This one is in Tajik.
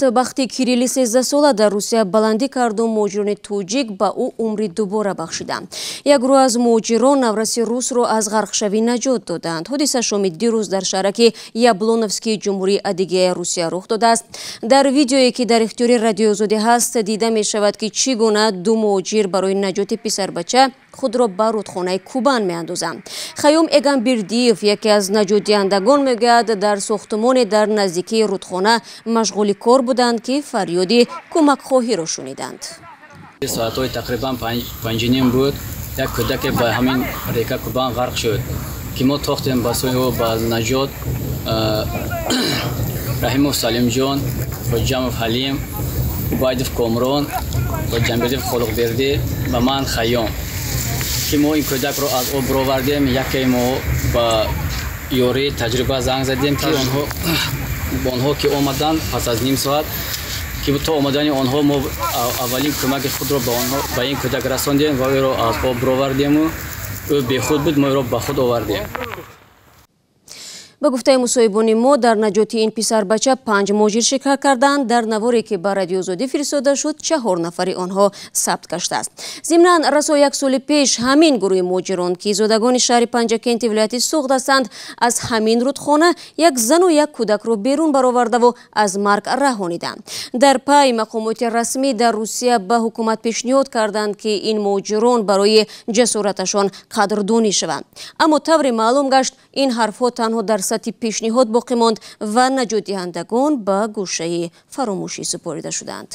Бахти Кирилли 13-сола дар Русия баландӣ карду муҳоҷирони тоҷик ба ӯ умри дубора бахшиданд. Як гурӯҳ аз муҳоҷирон навраси русро аз ғарқшавӣ наҷот доданд. Ҳодиса шоми дирӯз дар шаҳраки Яблоновскии Ҷумҳурии Адигея Русия рух додааст. Дар видеое, ки дар ихтиёри Радиои Озодӣ ҳаст, дида мешавад, ки чӣ гуна ду муҳоҷир барои наҷоти писарбача худро ба рудхонаи Кубан меандозанд. Хайём Эгамбердиев, яке аз наҷотдиҳандагон, мегӯяд, дар сохтумоне дар наздикии рудхона машғули кор буданд, ки фарёди кӯмакхоҳиро шуниданд. Соатҳои тақрибан 5:30 буд, як кӯдаке ба ҳамин река Кубан ғарқ шуд, ки мо тохтем ба сӯи ӯ ба наҷот. Раҳимов Салимҷон, Хоҷамов Ҳалим, Убайдов Комрон ва Ҷамбердиев Холиқбердӣ ва ман Хайём, ки мо ин кӯдакро аз об баровардем. Яке мо ба ёрии таҷриба занг задем, ки онҳо ки омаданд пас аз ним соат, ки то омадани онҳо мо аввалин кӯмаки худро ба ин кӯдак расондем ва ӯро аз об баровардему ӯ бехуд буд, мо ӯро ба худ овардем. Ба гуфтаи мусоҳибони мо, дар наҷоти ин писарбача панҷ муҳоҷир ширкат карданд. Дар наворе, ки ба Радиои Озодӣ фиристода шуд, чаҳор нафари онҳо сабт гаштааст. Зимнан, расо як соли пеш ҳамин гурӯҳи муҳоҷирон, ки зодагони шаҳри Панҷакенти вилояти Суғд ҳастанд, аз ҳамин рудхона як зану як кӯдакро берун баровардаву аз марг раҳониданд. Дар пай мақомоти расмӣ дар Русия ба ҳукумат пешниҳод карданд, ки ин муҳоҷирон барои ҷасораташон қадрдонӣ шаванд. Аммо тавре маълум гашт, ин ҳарфҳо танҳо дар сатҳи пешниҳод боқӣ монд ва наҷотдиҳандагон ба гӯшаи фаромӯшӣ супорида шуданд.